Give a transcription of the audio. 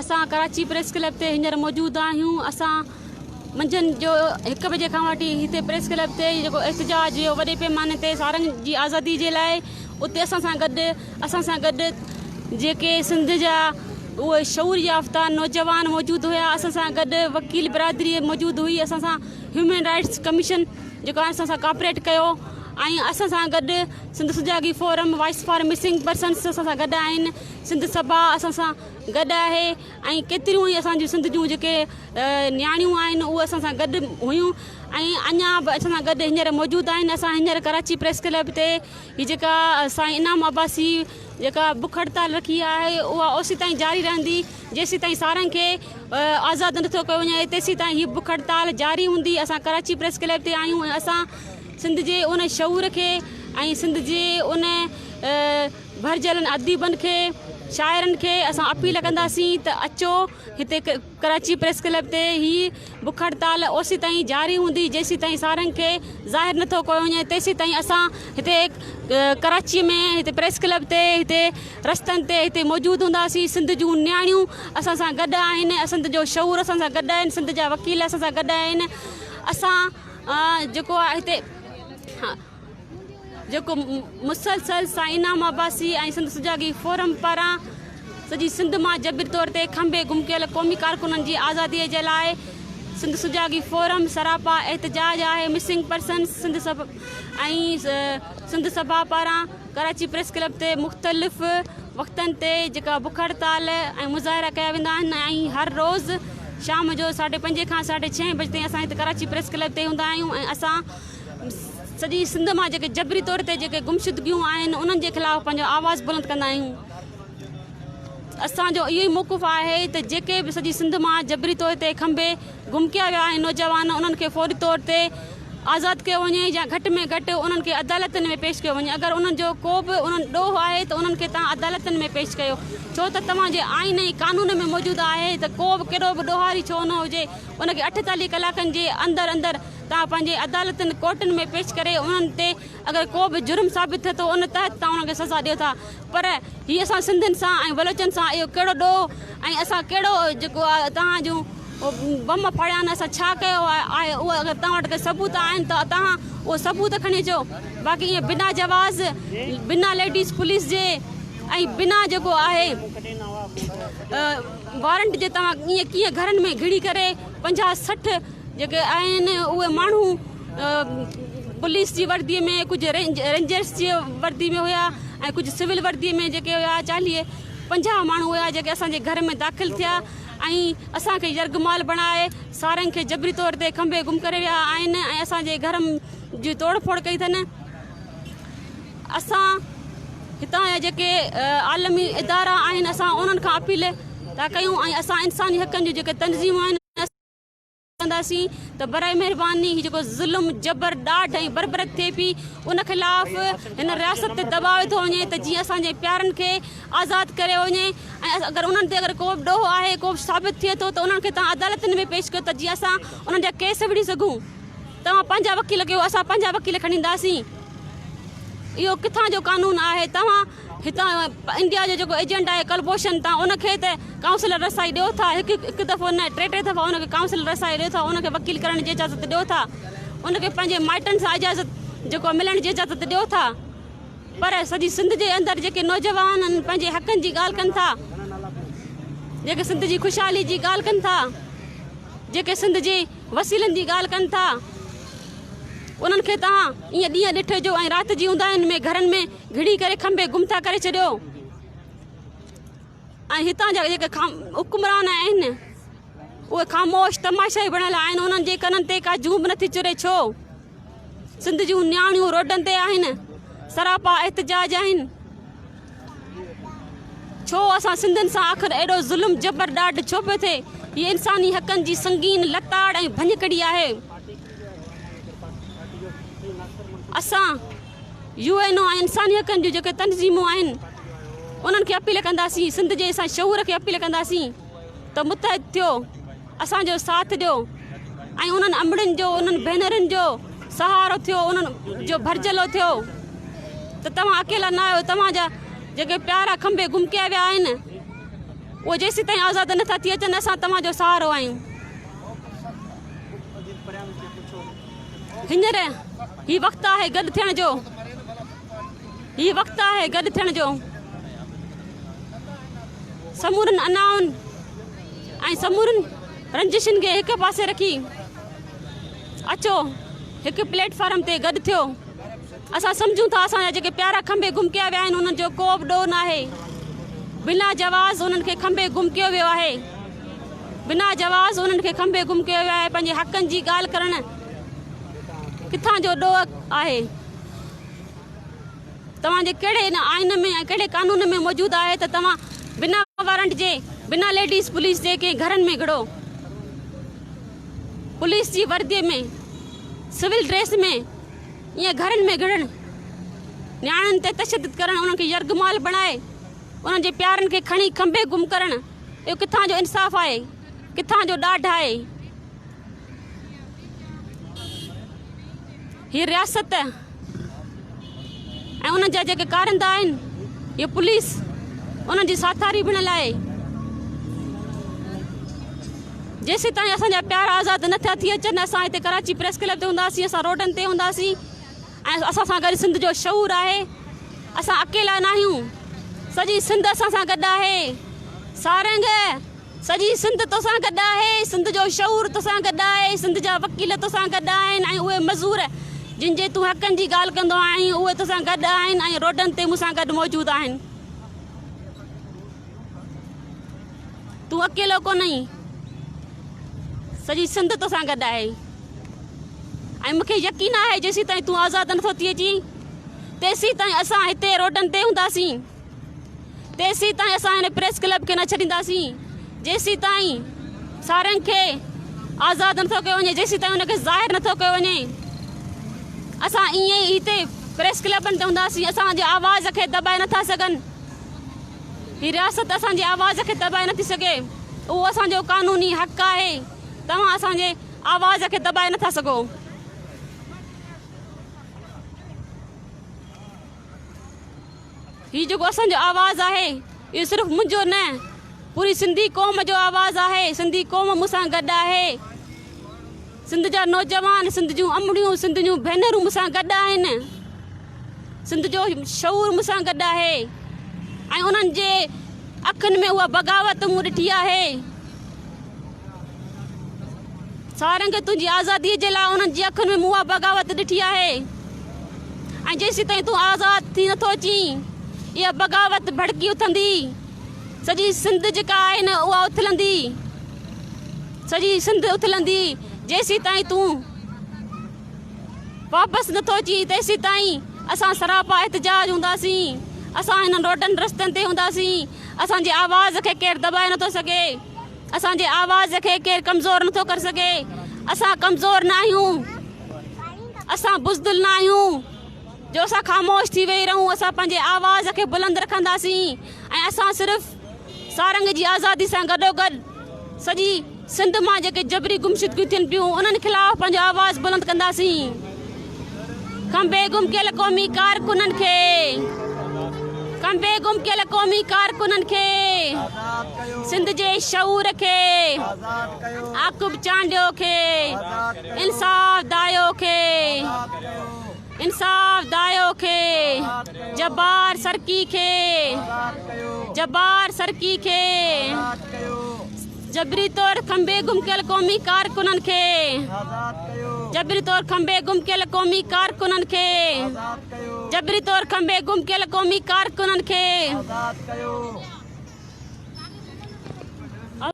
اسان Karachi press club تي هينئر موجود آهيون اسان منجهند جو هڪ بجي کان وٺي هتي پريس ڪلب تي جيڪو احتجاج هيو وڏي پيماني تي سارنگ جي آزادي جي لاء اتي اسان سان گڏ اسان سان گڏ جيڪي سنڌ جا اهي شعور يافته نوجوان موجود هيا اسان سان گڏ وڪيل برادري موجود هئي اسان سان هيومن رائٽس ڪميشن جيڪو آهي اسان سان ڪوآپريٽ ڪيو ۽ اسان سان گڏ Sindh Sujagi forum voice for missing persons اسان سان گڏ آهن سنڌ سڀا اسان سان گڏ آهي ۽ ڪيتريون ئي اسان جون سنڌ جون جيڪي نياڻيون آهن اهي اسان سان گڏ هيون ۽ اڃا به اسان سان گڏ هينئر موجود آهن اسان هينئر ڪراچي پريس ڪلب تي هي جيڪا سائين انعام عباسي جيڪا بک هڙتال رکي آهي اها اوسي تائين جاري رهندي جيسي تائين سارنگ کي آزاد نٿو ڪيو وڃي تيسي تائين هي بک هڙتال جاري هوندي اسان ڪراچي پريس ڪلب تي آهيون ۽ اسان سنڌ جي ان شعور کي ۽ سنڌ جي ان ڀرجهلن اديبن کي شاعرن کي اسان اپيل ڪنداسين ته اچو هتي ڪراچي پريس ڪلب تي هي بک هڙتال اوسي تائين جاري هوندي جيسي تائين سارنگ کي ظاهر نٿو ڪيو وڃي تيسي تائين اسان هتي ڪراچي ۾ هتي پريس ڪلب تي هتي رستن تي هتي موجود هونداسين سنڌ جون نياڻيون اسان سان گڏ آهن سنڌ جو شعور اسان سان گڏ آهن سنڌ جا وڪيل اسان سان گڏ آهن اسان جيڪو آهي هتي جيڪو مسلسل سائين انعام عباسي ۽ سنڌ سجاڳي فورم پاران سڄي سنڌ مان جبري طور تي کنڀي گم ڪيل قومي ڪارڪنن جي آزادي جي لاء سنڌ سجاڳي فورم سراپا احتجاج آهي مسنگ پرسنز سنڌ سڀ ۽ سنڌ سڀا پاران ڪراچي پريس ڪلب تي مختلف وقتن تي جيڪا بک هڙتال ۽ مظاهرا ڪيا ويندا آهن ۽ هر روز شام جو ساڍي پنجين کان ساڍي ڇهين بجي تائين اسان هتي ڪراچي پريس ڪلب تي هوندا آهيون ۽ اسان سڄي سنڌ مان جيڪي جبري طور تي جيڪي گمشدگيون آهن انهن جي خلاف پنهنجو آواز بلند ڪندا آهيون اسان جو اهو ئي موقف آهي ته جيڪي به سڄي سنڌ مان جبري طور تي کنڀي گم ڪيا ويا آهن نوجوان انهن کي فوري طور تي آزاد ڪيو وڃي يا گهٽ ۾ گهٽ انهن کي عدالتن ۾ پيش ڪيو وڃي اگر انهن جو ڪو به انهن ڏوهه آهي ته انهن کي توهان عدالتن ۾ پيش ڪيو ڇو ته توهان جي آئين ۽ قانون ۾ موجود آهي ته ڪو به ڪيڏو به ڏوهاري ڇو نه هجي ان کي 48 ڪلاڪن جي اندر اندر توهان پنهنجي عدالتن ڪورٽن ۾ پيش ڪري انهن تي اگر ڪو به جرم ثابت ٿئي ٿو ان تحت توهان انهن کي سزا ڏيو ٿا پر هي اسان سنڌين سان ۽ بلوچن سان اهو ڪهڙو ڏوهه ۽ اسان ڪهڙو جيڪو آهي توهان جون بم ڦاڙيا آهن اسان ڇا ڪيو آهي اهو اگر توهان وٽ ڪي ثبوت آهن ته توهان اهو ثبوت کڻي اچو باقي ائين بنا جواز بنا ليڊيز پوليس جي ۽ بنا جيڪو آهي وارنٽ جي توهان ائين ڪيئن گهرن ۾ گهڙي ڪري 50 60 جيڪي آهن اهي ماڻهو پوليس جي وردي ۾ ڪجهه رينجرس جي وردي ۾ هيا ۽ ڪجهه سول وردي ۾ جيڪي هيا 40 50 ماڻهو هيا جيڪي اسان جي گهر ۾ داخل ٿيا ۽ اسان کي يرغمال بڻائي سارنگ کي جبري طور تي کنڀي گم ڪري ويا آهن ۽ اسان جي گهر جي توڙ ڦوڙ ڪئي اٿن. اسان هتان جا جيڪي عالمي ادارا آهن اسان انهن کان اپيل ٿا ڪيون ۽ اسان انساني حقن جون جيڪي تنظيمون آهن ڪنداسين ته برائي مهرباني هي جيڪو ظلم جبر ڏاڍ ۽ بربريت ٿئي پئي ان خلاف هن رياست تي دٻاء وڌو وڃي ته جيئن اسان جي پيارن کي آزاد ڪريو وڃي ۽ اگر انهن تي اگر ڪو به ڏوهه آهي ڪو به ثابت ٿئي ٿو ته انهن کي توهان عدالتن ۾ پيش ڪيو ته جيئن اسان انهن جا ڪيس وڙهي سگهون توهان پنهنجا وڪيل ڪيو اسان پنهنجا وڪيل کڻي اينداسين اهو ڪٿان جو قانون آهي توهان هتان انڊيا جو جيڪو ايجنٽ آهي ڪلڀوشن تان ان کي ته ڪائونسلر رسائي ڏيو ٿا هڪ هڪ دفعو نه ٽي ٽي دفعا ان کي ڪائونسلر رسائي ڏيو ٿا ان کي وڪيل ڪرڻ جي اجازت ڏيو ٿا ان کي پنهنجي مائٽن سان اجازت جيڪو ملڻ جي اجازت ڏيو ٿا پر سڄي سنڌ جي اندر جيڪي نوجوان آهن پنهنجي حقن جي ڳالهه ڪن ٿا جيڪي سنڌ جي خوشحالي جي ڳالهه ڪن ٿا جيڪي سنڌ جي وسيلن جي ڳالهه ڪن ٿا انهن کي توهان ائين ڏينهن ڏٺي جو ۽ رات جي اونداهين ۾ گهرن ۾ گهڙي ڪري کنڀي گم ٿا ڪري ڇڏيو ۽ هتان جا جيڪي حڪمران آهن اهي خاموش تماشائي بڻيل آهن انهن جي ڪنن تي ڪا جون به نٿي چري ڇو سنڌ جون نياڻيون روڊن تي آهن سراپا احتجاج آهن ڇو اسان سنڌين سان آخر ايڏو ظلم جبر ڏاڍ ڇو پيو ٿئي؟ هي انساني حقن جي سنگين لتاڙ ۽ ڀڃڪڙي آهي. اسان يو اين او ۽ انساني حقن جون جيڪي تنظيمون آهن انهن کي اپيل ڪنداسين سنڌ جي اسان شعور کي اپيل ڪنداسين ته متحد ٿيو اسان جو ساٿ ڏيو ۽ انهن امڙين جو انهن ڀينرن جو سهارو ٿيو انهن جو ڀرجهلو ٿيو ته توهان اڪيلا نه آهيو توهان جا جيڪي پيارا کنڀي گم ڪيا ويا آهن اهي جيسيتائين آزاد نٿا ٿي اچن اسان توهان جو سهارو آهيون. هينئر هي وقت آهي گڏ ٿيڻ جو، هي وقت آهي گڏ ٿيڻ جو. سمورن انائن ۽ سمورن رنجشن کي هڪ پاسي رکي اچو هڪ پليٽ فارم تي گڏ ٿيو. اسان سمجهون ٿا اسان جا جيڪي پيارا کنڀي گم ڪيا ويا آهن انهن جو ڪو به ڏوهه ناهي. بنا جواز انهن کي کنڀي گم ڪيو ويو آهي. بنا جواز انهن کي کنڀي گم ڪيو ويو آهي پنهنجي حقن جي ڳالهه ڪرڻ ڪٿان جو ڏوهه آهي. توهان جي ڪهڙي ان آئين ۾ ۽ ڪهڙي قانون ۾ موجود آهي ته توهان بنا وارنٽ جي بنا ليڊيز پوليس جي ڪنهن گهرن ۾ گهڙو. پوليس جي وردي ۾ سول ڊريس ۾ ائين گهرن ۾ گهڙڻ، نياڻين تي تشدد ڪرڻ، انهن کي يرغمال بڻائي انهن جي پيارن کي کڻي کنڀي گم ڪرڻ اهو ڪٿان جو انصاف آهي، ڪٿان جو ڏاڍ آهي. هي رياست ۽ انهن جا جيڪي ڪارندا آهن هي پوليس انهن جي ساٿاري بڻيل آهي. جيسيتائين اسان جا پيارا آزاد نه ٿيا ٿي اچن اسان هتي ڪراچي پريس ڪلب تي هونداسين اسان روڊن تي هونداسين ۽ اسان سان گڏ سنڌ جو شعور آهي اسان اڪيلا نه آهيون سڄي سنڌ اسان سان گڏ آهي سارنگ سڄي سنڌ توسان گڏ آهي سنڌ جو شعور توسان گڏ آهي سنڌ جا وڪيل توسان گڏ آهن ۽ اهي مزور جن جي تون حقن جي ڳالهه ڪندو آهين اهي توسان گڏ آهن ۽ روڊن تي مون سان گڏ موجود آهن. تون اڪيلو ڪونهين، سڄي سنڌ توسان گڏ آهي ۽ مون کي يقين آهي جيسيتائين تون آزاد نٿو ٿي اچين تيسيتائين اسان هتي روڊن تي هونداسين، تيسيتائين اسان هن پريس ڪلب کي نه ڇڏينداسين، جيسيتائين سارنگ کي آزاد نٿو ڪيو وڃي، جيسيتائين ان کي ظاهر نٿو ڪيو وڃي اسان ائين ئي هتي پريس ڪلبن تي هونداسين، اسان جي آواز کي دٻائي نٿا سگهن. هي رياست اسان جي آواز کي دٻائي نٿي سگهي، اهو اسان جو قانوني حق آهي، توهان اسان جي آواز کي دٻائي نٿا سگهو. هي جيڪو اسان جو آواز آهي اهو صرف منهنجو نه پوري سنڌي قوم جو آواز آهي، سنڌي قوم مون سان گڏ آهي، سنڌ جا نوجوان، سنڌ جون امڙيون، سنڌ جون ڀينرون مون سان گڏ آهن. سنڌ جو شعور مون سان گڏ آهي ۽ انهن جي اکين ۾ اها بغاوت مون ڏٺي آهي. سارنگ تنهنجي آزاديء جي لاء انهن جي اکين ۾ مون اها بغاوت ڏٺي آهي ۽ جيسيتائين تون آزاد ٿي نٿو اچين اها بغاوت ڀڙڪي اٿندي. سڄي سنڌ جيڪا آهي نه اها اٿلندي، سڄي سنڌ اٿلندي جيسيتائين تون واپس نٿو اچين تيسيتائين اسان سراپا احتجاج هونداسين، اسان هنن روڊن رستن تي هونداسين، اسان جي آواز کي ڪير دٻائي نٿو سگهي، اسان جي آواز کي ڪير ڪمزور نٿو ڪري سگهي، اسان ڪمزور نه آهيون، اسان بزدل نه آهيون جو اسان خاموش ٿي ويهي رهون، اسان پنهنجي آواز کي بلند رکنداسين ۽ اسان صرف سارنگ جي آزادي سان گڏوگڏ سڄي سنڌ مان جيڪي جبري گمشدگيون ٿين پيون انهن خلاف پنهنجو آواز بلند ڪنداسين. کنڀي گم ڪيل قومي ڪارڪنن کي کنڀي گم ڪيل قومي ڪارڪنن کي سنڌ جي شعور کي عاقب چانڊيو کي انصاف دايو کي انصاف دايو کي جبار سرڪي کي جبار سرڪي کي جبري طور کنڀي گم ڪيل قومي ڪارڪنن کي جبري طور کنڀي گم ڪيل قومي ڪارڪنن کي جبري طور کنڀي گم ڪيل قومي ڪارڪنن کي.